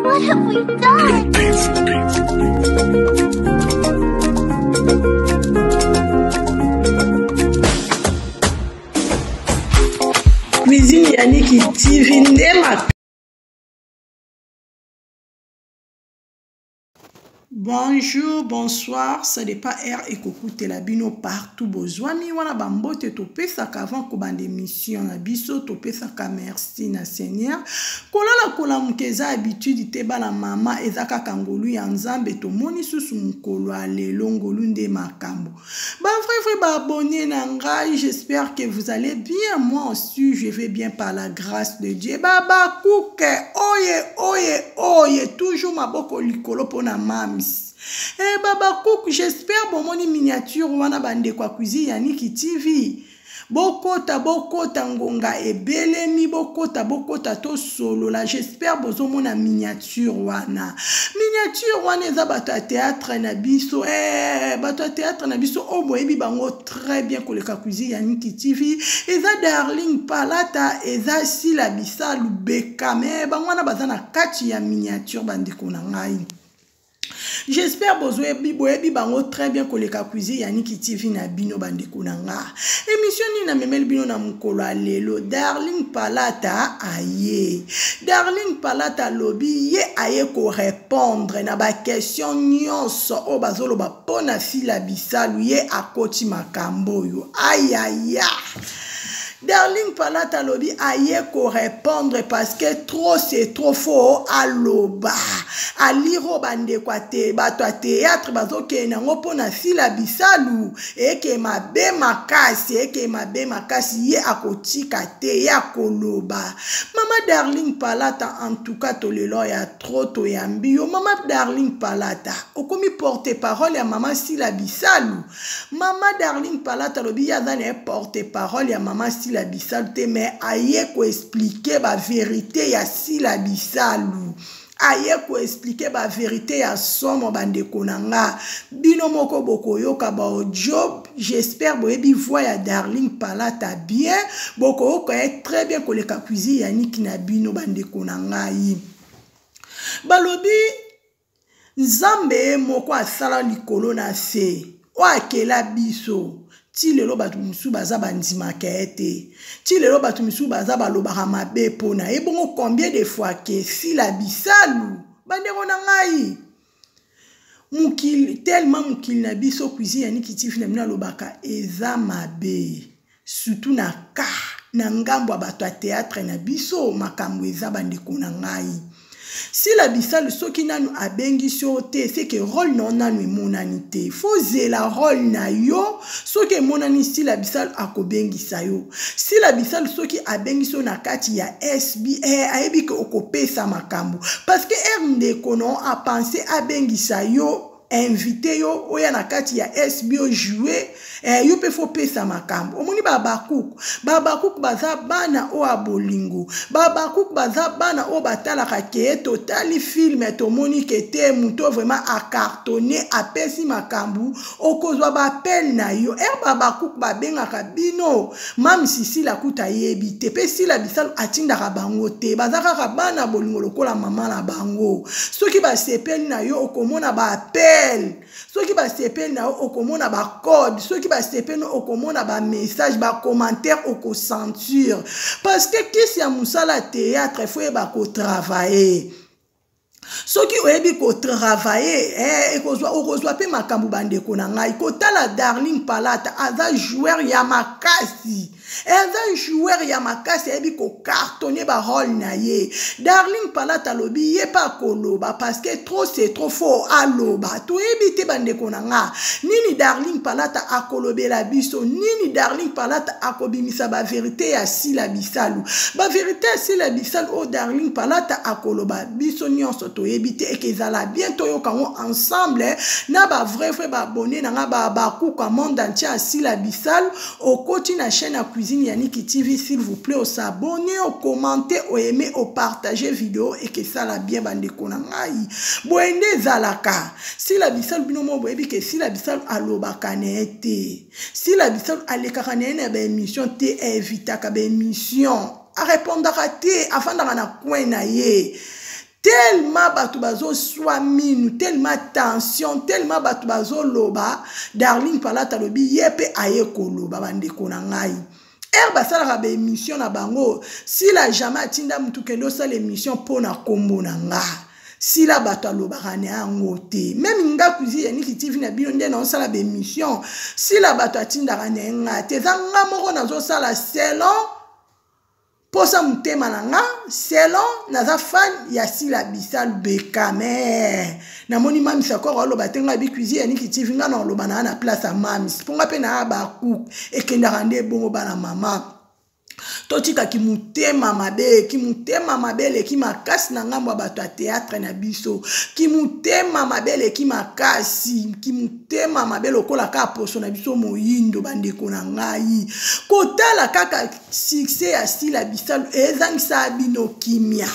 What have we done? Cuisine Yannick TV nde Bonjour, bonsoir, ça dépend heure ekokutela bino partout bozwami wana bambote topesaka avant kobanda émission na biso topesaka merci na Seigneur kolala kolamuka eza habitude te bana mama eza kaka ngolu ya Nzambe tomoni susu mokolo ya lelo ngolu nde makambo Ba vrai vrai ba abonné na ngai, j'espère que vous allez bien. Moi aussi, je vais bien par la grâce de Dieu. Baba kuke, oye oye oye, toujours maboko likolo pona mams. Eh baba kuku, j'espère bomoni miniature wana bandeko ya cuisine ya Niki TV. Bokota bokota ngonga ebelemi bokota bokota tosolola j'espère bozomona miniature wana miniature wana eza bato ya théâtre na biso eh, bato ya théâtre na biso oyo boyebi bango très bien koleka cuisine ya Niki TV eza Darling Palata eza Sila Bisalu Bekame bango wana baza na kati ya miniature bandeko na ngai J'espère bozoyebi boyebi bango très bien koleka cuisine ya Niki TV na bino bandeko na nga. Émission nini namemeli bino na mokolo ya lelo Darling Palata aye. Darling Palata alobi ye aye ko répondre na ba question nyonso oyo bazoloba mpo na Sila Bisalu ye akoti makambo oyo. Ayaya. Darling Palata alobi aye ko répondre parce que trop c'est trop faux aloba aliro bandeko ate bato ya théâtre bazokende yango mpo na sila bisalu eke mabe makasi eke mabe makasi ye akotika te ye akoloba mama Darling Palata en tout cas tolelo ya trop toyambi yo mama Darling Palata okomi porte parole ya mama sila bisalu Mama Darling Palata alobi ye aza na ye porte parole ya mama Sila Bisalu te mais aye ko expliquer ba verite ya Sila Bisalu aye ko expliquer ba verite ya somo bandeko na nga bino moko bokoyoka ba audio j'espère boyebi voix ya Darling Palata bien bokoyoka ye très bien koleka cuisine ya Niki na bino bandeko na ngai balobi Nzambe ye moko asala likolo na se, oyo akela biso. Ti lelo bato mosusu baza bandimaka ye te. Ti lelo bato mosusu baza balobaka mabe mpo na ye. Bongo combien de fois ke Sila Bisalu? Bandeko na ngai, mokili tellement mokili na biso cuisine ya Niki TV na bino alobaka eza mabe. Surtout na cas na ngambo ya bato ya theatre na biso makambo eza bandeko na ngai. Sila Bisalu soki nanu abengisi yo te c'est que role na yo nanu emonani te. Faut zela role na yo soki emonani Sila Bisalu akobengisa yo. Sila Bisalu soki abengisi yo na kati ya SB eh, ayebi ke okopesa makambo parce que heure ndeko na yo apense abengisa yo invite yo oya na kati ya SB ojoue eh, yo mpe fo pesa makambo omoni babakuku babakuku baza bana oyo ya bolingo babakuku baza bana oyo batalaka ke totali filme tomoni ke te moto vraiment acartonne apesi makambo okozwa baapele na yo ere babakuku babengaka bino mame sisila kuta ayebi te mpe sila bisalu atindaka bango te baza kaka bana bolingo lokola mama na bango soki basepeli na yo okomona baapele soki basepeli na yo okomona bacode soki basepeli okomona bamessage bacommentaire okosentir parce que kisi ya mosala théâtre fo yeba kotravaille soki oyebi kotravaille eh, ekozwa okozwa mpe makambo bandeko na ngai kotala darling palata aza joueur ya makasi aza joueur ya makasi ayebi kocartonne barole na ye darling palata alobi ye mpe akoloba parce que trop c'est trop fort aloba toyebi te bandeko na nga nini darling palata akolobela biso nini darling palata akobimisa baverite ya sila bisalu baverite ya sila bisalu oyo darling palata akoloba biso nyonso toyebi. toyebi te. Ekezala bien toyoka yango ensemble na ba vrai vrai ba abonné na nga ba bakuka monde entier asila bisalu. Okoti na chaîne ya Cuisine Yaniki TV, s'il vous plaît osabonner, ocommenter, oaimer, opartager vidéo, ekesala bien bandeko na ngai. Boye nde ezalaka. Sila Bisalu, bino moko boyebi ke Sila Bisalu alobaka na ye te. Sila Bisalu alekaka na ye na baémission te, aevitaka baémission, arépondaka te, afandaka na coin na ye. Tellement bato bazoswa minu, tellement tension, tellement bato bazoloba. Darling Palata alobi ye mpe aye koloba. Bandeko na ngai, ere basalaka baémission na bango, Sila jamais atinda mutu kende osala émission mpo na nkombo na nga. Sila bato alobaka na yango te. Même nga Cuisine Yaniki TV na bino, nde naosala baémission, Sila bato atindaka na ye nga te. Eza nga moko nazosala selon mposa motema na nga, selon naza fan ya Sila Bisalu Bekame. Namoni Mamisi akor aloba te. Ngai bi Cuisine Yaniki TV, nga na oloba na na place ya Mamisi, mpo nga mpe na ya bacook. Ekendaka nde ebongo. Bana mama, totikaki motema mabe. Kimotema mabe eleki makasi na ngambo ya bato ya théâtre na biso. Kimotema mabe eleki makasi, kimotema mabe lokola kaka poso na biso moyindo. Bandeko na ngai, kotala kaka succès ya Sila Bisalu ezangisa bino kimia.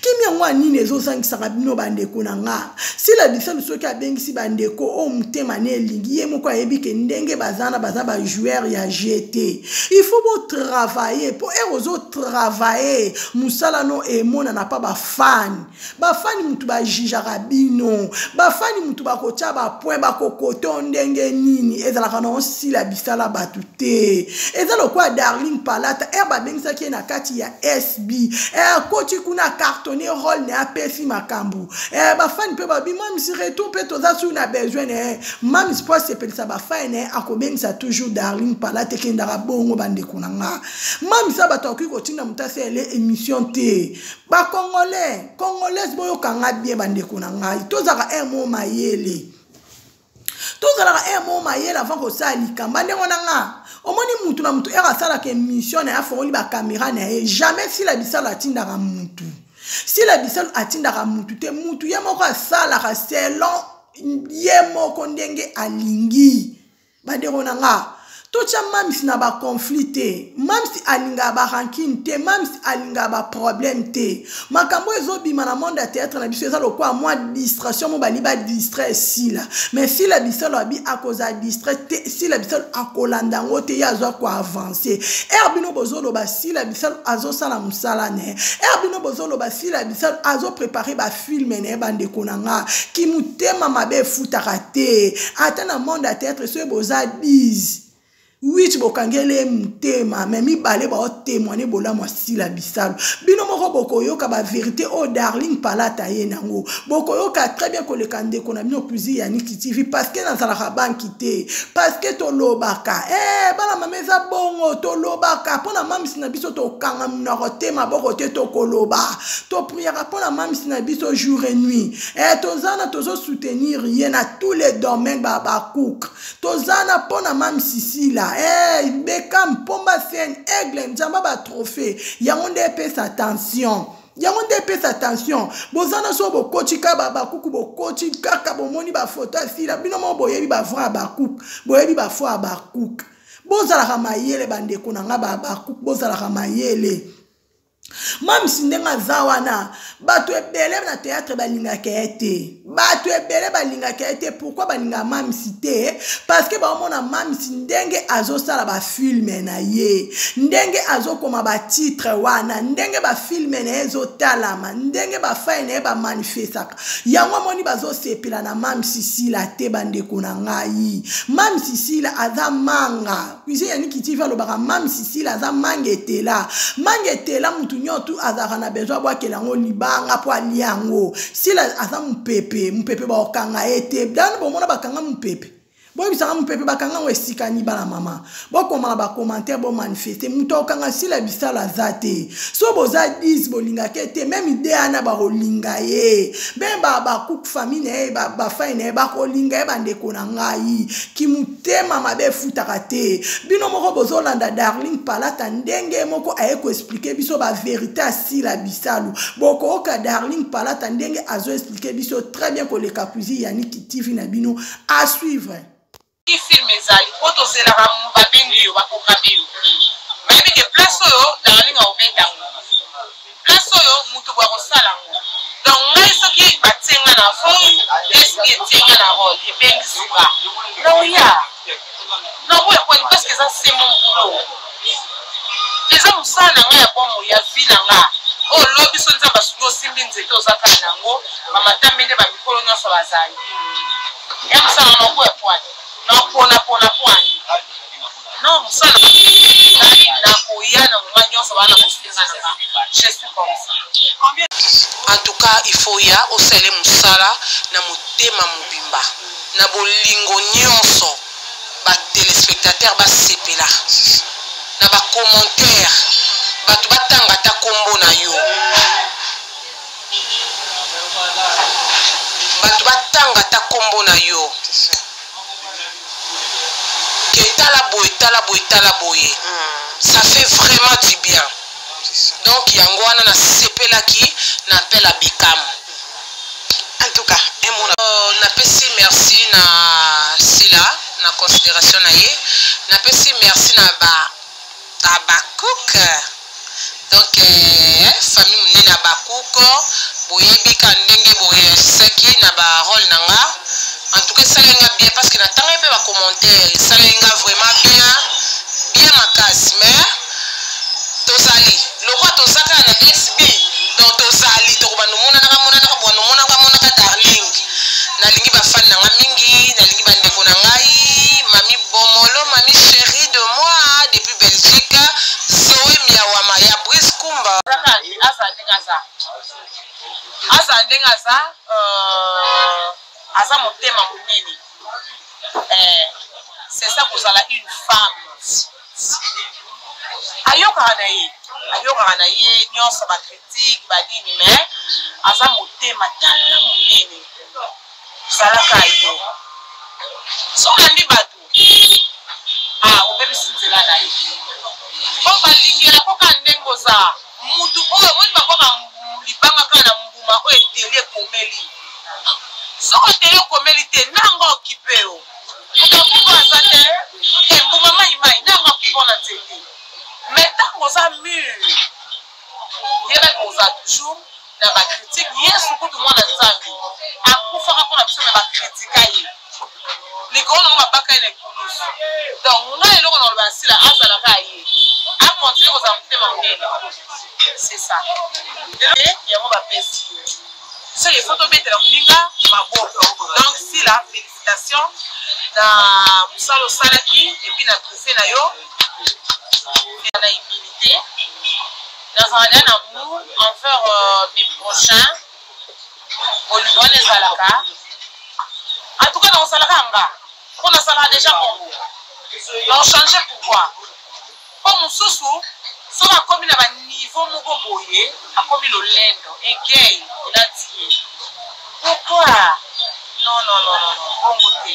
Kimia yango ya nini ezozangisaka bino, bandeko na nga? Sila Bisalu soki abengisi bandeko oyo motema na elingi, ye moko ayebi ke ndenge baza na baza bajoueur ya gt. Il faut botravailler, mpo ere ozotravailler, mosala no emonana. Mpa bafani, bafani mutu bajugeaka bino, bafani mutu bakotia bapoint, bakokoto ndenge nini ezalaka na osila bisala bato te. Eza lokola Darling Palata, ere babengisaki ye na kati ya SB, akoti kuna, cartonné rôle na apesi makambo. Bafani mpe babi Mamisi retour mpe toza su na besoin na ye. Mamisi mpo asepelisa bafani na ye, akobengisa toujours Darling Palata. Ekendaka bongo, bandeko na nga. Mamisa bato akoki kotinda moto asele émission te. Bacongolais, congolaise, boyokanga bien, bandeko na ngai. Tozalaka un mo mayele, tozalaka un mo mayele avant kosala likambo. Ndenge na nga, omoni mutu na mutu ere asalaka émission na ye, afongoli bacaméra na ye, jamais Sila Bisalo atindaka mutu. Sila Bisalo atindaka mutu te. Mutu ye moko asalaka selon ye moko ndenge alingi. Bandeko na nga, totya Mamisi na baconflit te. Mamisi alingaka barancune te, Mamisi alingaka baproblème te. Makambo ezobima na monde ya théâtre na biso eza lokola mwa distraction mo bali badistraire Sila, mais Sila Bisalo abi akozala distrait te. Sila Bisalo akolanda yango te, ye azwa koavancer. Ere bino bozoloba Sila Bisalo azosala mosala na ye, ere bino bozoloba Sila Bisalo azoprépare bafilm na ye, bandeko na nga, kimotema mabe efutaka te. Ata na monde ya théâtre, soki boza 10, 8 bokangeli ye motema, me mibale baotémoigne bolamu asila Bisalo. Bino moko bokoyoka bavérité oyo Darling Palata ye nango, bokoyoka très bien koleka ndeko na bino Cuisine Yaniki TV, parce que nazalaka banki te, parce que tolobaka. Bana mama, eza bongo, tolobaka mpo na mamisi na biso. Tokanga monoko te, maboko te, tokoloba. Topriaka mpo na mamisi na biso jour et nuit. Toza na tozosoutenir ye na tous les domaines. Babacook, toza na mpo na mamisi Sila. Beka mpomba scène aigle nzamba batrophée, yango nde epesa attention, yango nde epesa attention. Boza na so bokoti kaka bakuku, bokoti kaka bomoni bafoto asila. Bino moko boyebi bavrai ya bakuku, boyebi bafo ya bakuku. Bozalaka mayele, bandeko na nga bakuku, bozalaka mayele. Mamisi ndenge aza wana, bato ebele na théâtre balingaka ye te. Bato ebele balingaka ye te. Pourquoi balingaka Mamisi te? Parce que baomona Mamisi ndenge azosala bafilm na ye, ndenge azokoma batitre wana, ndenge bafilm na ye ezotalama, ndenge bafai na ye bamanifestaka yango. Amoni bazosepela na Mamisi Sila te. Bandeko na ngai, Mamisi Sila aza manga. Cuisine Yaniki TV alobaka Mamisi Sila aza manga etela. Manga etela, mutu nyonso azalaka na besoin abwakela yango libanga mpo alia yango. Sila aza mopepe, mopepe bakokanga ye te. Dani bomona bakanga mopepe. Boyebisaka mopepe bakanga yango esika ni bana mama. Bokoma na bacommentaire, bomanifeste. Moto akokanga Sila Bisalu aza te. So boza 10 bolingaka te, meme ide wana bakolinga ye. Meme bakuku famille na ye, bafai na ye bakolinga ye. Bandeko na ngai, kimotema mabe efutaka te. Bino moko bozolanda Darling Palata ndenge moko aye koexplike biso baverité ya Sila Bisalu. Bokoyoka Darling Palata ndenge azoexplike biso très bien koleka Cuisine Yannick TV na bino. À suivre. Film ezali po tozelaka babengi yo, baprograme yo, bayebi ke place oyo Darling akobeta yango, place oyo moto boya kosala yango. Donc ngai soki batie nga na role, SB etie nga na role, ebengisi nga, naoya, naboya kwani? Parce que eza se mon boulot, eza mosala na ngai ya bomoi, ya vie na nga oyo. Lobi so Nzambe asuki, osimbi nzete, oza kaka na yango. Bamatambe nde bamikolo nyonso bazali ya mosala na okoya pwani napona pona pwani non mosala ngai nakoya na moma nyonso bana kosenga na nga. Je suis comme ça. En tout cas, il faut ya osale mosala na motema mobimba, na bolingo nyonso, batelespectateur basepela na bacommentaire, bato batanga ata nkombo na yo, bato batanga ata nkombo na yo ke tala boye, tala boye, tala boye. Ça fait vraiment du bien. Donc yango wana nasepelaki na appel ya Bekam. En tout cas, un mot. Napesi merci na Sila na considération na ye. Napesi merci na ba Abakouk. Donc famille monene Abakouk, boyebi ka ndenge boreagisaki na barole na nga. En tout cas, esalaki nga bien parce que natangaki mpe bacommentaire, esalaki nga vraiment bien, bien makasi. Mais tozali lokwa, toza kaka na SB, donc tozali, tokobanda omonanaka monanaka, bobanda omonaka monaka. Darling, nalingi bafani na nga mingi, nalingi bandeko na ngai, mami Bomolo, mami chérie de moi depuis Belgique, Zoé Miawama ya Brice Kumba. Aza ndenge aza, aza ndenge aza, aza motema monene. C'est ça kozala une femme. Ayokaka na ye, ayokaka na ye nyonso, bacritique banini, mais aza motema tala monene. Zalaka yo, so olandi bato, ah, obebisi nzela na ye po balingela ko kaka ndenge oza mutu oyo omoni babwaka libanga kaka na mbuma oyo eteli ekomeli. Soki oteli okomeli te, nanga okipe yo moto akufa aza te. Mbuma mai mai nanga okipe na nzete. Mais ntango oza mûr, yebaki oza toujours na bacritique. Yesu kutu, mwana Nzambe, akufaka mpona biso, na bakritika ye likolo nango, babaka ye na ekulusu. Donc ngai eloko na koloba, Sila azalaka ye, akontinue kozala motema monene. C'est ça yango bapesi ye. So il faut tobetela moninga maboko. Donc Sila, félicitation na mosala osalaki, et puis na trophée na yo, na humilité. Nazala na amour envers mes prochains, bolingo wana ezalaka. En tout cas, nakosalaka nga mpo nasalaka déjà bongo, naochange pourquoi? Mpo mosusu soki akomi na baniveau moko boye, akomi lolendo egei elati ye. Pourquoi? Non, non, non, non, non, bongo te.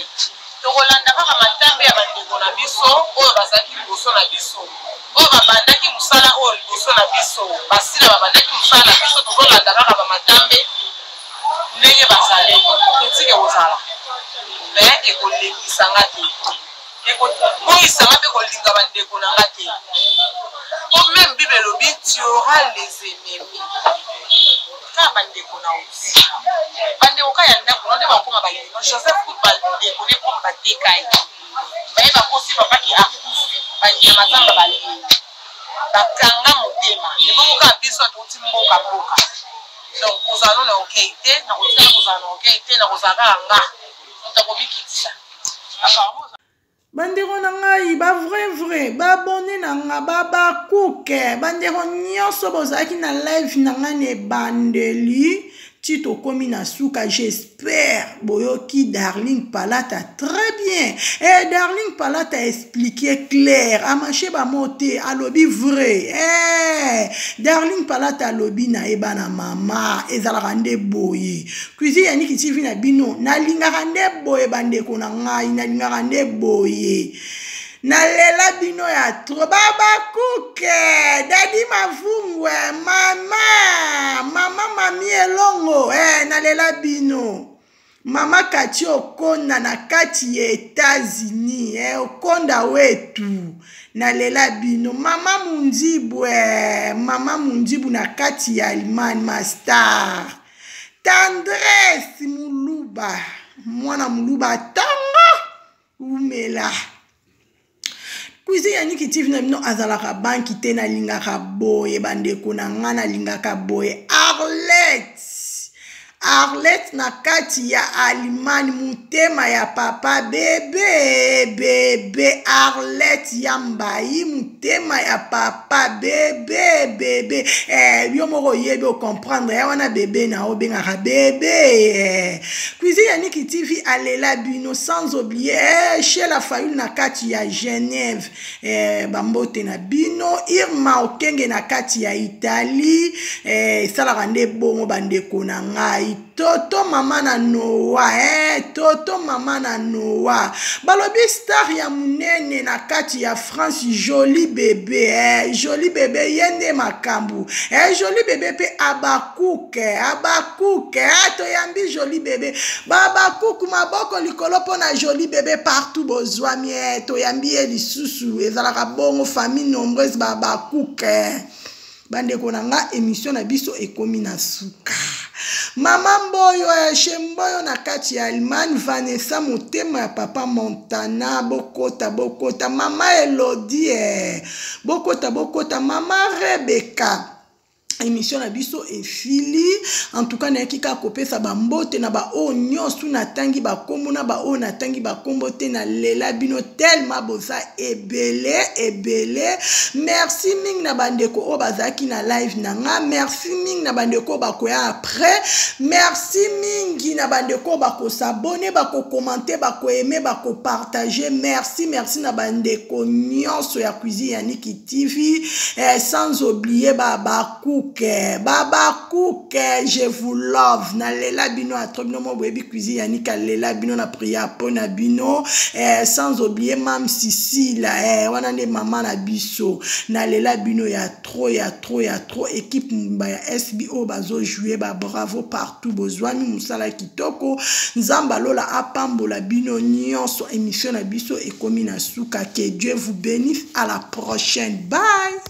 Tokolanda kaka matambe ya bandeko na biso oyo bazalaki liboso na biso, oyo babandaki mosala oyo liboso na biso. Basila babandaki mosala na biso, tozolanda kaka bamatambe ndenge bazaleli. Kritike kozala, mais ekolekisanga te, ekoboyisanga mpe kolinga bandeko na nga te, po même Bible elobi: "Tu auras les ennemis." Kaka bandeko na osi, bandeko ka ya ndako no nde bakoma bayino. Joseph kutu, bandeko ne propre bateka ye, baye bakosi papaki akufi, banyama zamba balie, bakanga motema. Ebongo kaka biso touti mboka mboka. Donc kozala no na okei te, nakotikala kozala na okei te, nakozala kaka nga moto akomikitisa. Bandeko na ngai, bavrai vrai babone na nga, babakuke, bandeko nyonso bozalaki na live na ngai na ebandeli. Ti tokomi na suka, j'espère boyoki Darling Palata très bien. Eh, Darling Palata expliqué clair, amache ba mots te, alobi vrai. Eh, Darling Palata alobi na ye bana mama, ezalaka nde boye. Cuisine ya Niki TV na bino, nalingaka nde boye bandeko na ngai, nalingaka nde boye. Nalela bino ya trop babakuke dadi mavungwe mama mama mami elongo eh, nalela bino mama kati okonda na kati ya Etats-Unis eh, okonda wetu nalela bino mama mundibu eh, mama mundibu na kati ya Allemagne ma star tendresse muluba mwana muluba tongo Wumela. Cuisine ya Niki TV na bino azalaka banki te nalingaka boye bandeko na nga nalingaka boye Arlette Arlette na kati ya Allemagne motema ya papa bebe bebe Arlette ya mbayi motema ya papa bebe bebe eh, yo moko oyebi ocomprendre ya wana bebe na obengaka bebe eh. Cuisine ya Niki TV alela bino sans oublier eh, Sheila Fayulu na kati ya Genève eh, bambote na bino Irma Okenge na kati ya Italie eh, esalaka nde bongo bandeko na ngai toto mama na Noa eh, toto mama na Noa balobi star ya munene na kati ya France joli bebe eh, joli bebe ye nde makambo eh, joli bebe pe abakuke abakuke eh, toyambi joli bebe babakuku maboko likolo mpo na joli bebe partout bozwami eh, toyambi ye lisusu ezalaka bongo famille nombreuse babakuke eh. Bandeko na nga emission na biso ekomi na suka. Mama Mboyo eh, chez Mboyo na kati ya Allemagne, Vanessa motema ya papa Montana, bokota bokota, mama Elodie eh, bokota bokota, mama Rebecca émission na biso efili en tout cas nayaki kaka kopesa bambote na baoyo nyonso natangi bakombo na baoyo natangi bakombo te nalela bino telema boza ebele ebele merci mingi na bandeko oyo bazalaki na live na nga merci mingi na bandeko oyo bakoya après merci mingi na bandeko oyo bakosabone bakokomante bakoaime bakopartage merci merci na bandeko nyonso ya cuisine ya niki tv eh, sans oublier babakuke babakuke je vous love nalela bino atro bino mo boyebi cuisine ya niki alela bino na prière mpo na bino eh, sans oublier mam sisila eh, wana nde mama na biso nalela bino ya trop ya trop ya trop équipe mobimba ya sb oyo bazojoue ba bravo partout bozwami mosala kitoko nzambe alola apambola bino nyonso émission na biso ekomi na suka que dieu vous bénisse à la prochaine bye.